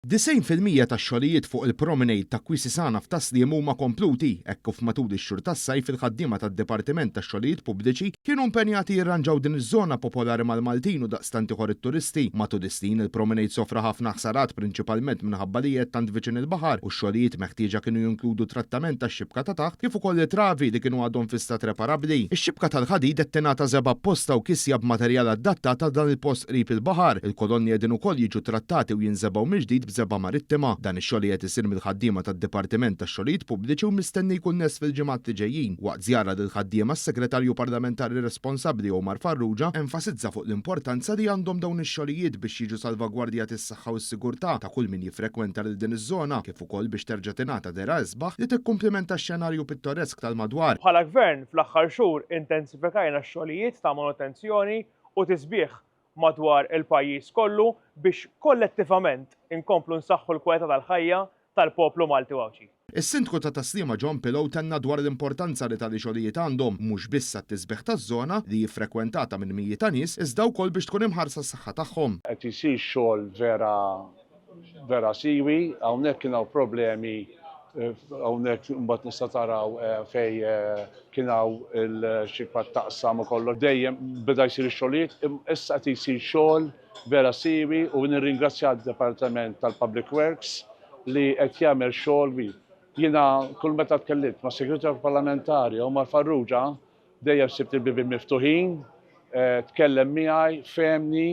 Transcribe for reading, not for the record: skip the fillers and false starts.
90% tax-xogħlijiet fuq il-promenade ta' Quisisana f'Tas-Sliema huma kompluti, hekk kif matul ix-xhur tas-sajf il-ħaddiema tad-Dipartiment tax-Xogħlijiet Pubbliċi kienu impenjati jirranġaw din iż-żona popolari mal-Maltin u daqstant ieħor it-turisti. Matul is-snin il-promenade sofra ħafna ħsarat prinċipalment minħabba li qiegħed tant viċin il-baħar u x-xogħlijiet meħtieġa kienu jinkludu trattament tax-xibka ta' taħt kif ukoll it-travi li kienu għadhom fi stat reparabbli. Ix-xibka tal-ħadid qed tingħata żebgħa apposta u kisja b'materjal adattat għal dan il-post qrib il-baħar. Il-kolonni qegħdin ukoll jiġu trattati u jinżebgħu mill-ġdid b'żebgħa marittima. Dan ix-xogħol qiegħed isir mill-ħaddiema tad-Dipartiment tax-Xogħlijiet Pubbliċi u mistenni jkun lest fil-ġimgħat li ġejjin. Waqt żjara lill-ħaddiema s-Segretarju Parlamentari responsabbli Omar Farrugia enfasizza fuq l-importanza li għandhom dawn ix-xogħlijiet biex jiġu salvagwardjati s-saħħa u s-sigurtà ta' kull min jiffrekwenta lil din iż-żona kif ukoll biex terġa' tingħata dehra isbaħ li tikkumplimenta x-xenarju pittoresk tal-madwar. Bħala Gvern, fl-aħħar xhur intensifikajna x-xogħlijiet ta' manutenzjoni u tisbiħ madwar il-pajjiż kollu biex kollettivament inkomplu nsaħħu l-kwalità tal-ħajja tal-poplu Malti u Għawdxi. Is-Sindku ta' Tas-Sliema John Pillow tenna dwar l-importanza li tali xogħlijiet għandhom mhux biss għat-tisbiħ taż-żona li hi frekwentata minn mijiet ta' nies iżda wkoll biex tkun imħarsa s-saħħa tagħhom. Qed isir xogħol vera vera siwi, hawnhekk kien hawn problemi hawnhekk imbagħad nista' taraw fejn kien hawn il-xikba taqsam u kollox. Dejjem beda jsir ix-xogħlijiet, issa qed isir xogħol vera siwi u nirringrazzja d-Dipartiment tal-Public Works li qed jagħmel xogħol kbir. Jiena kull meta tkellimt mas-Segretarju Parlamentari Omar Farrugia dejjem sibt il-bibien miftuħin, tkellem miegħi, fehmni.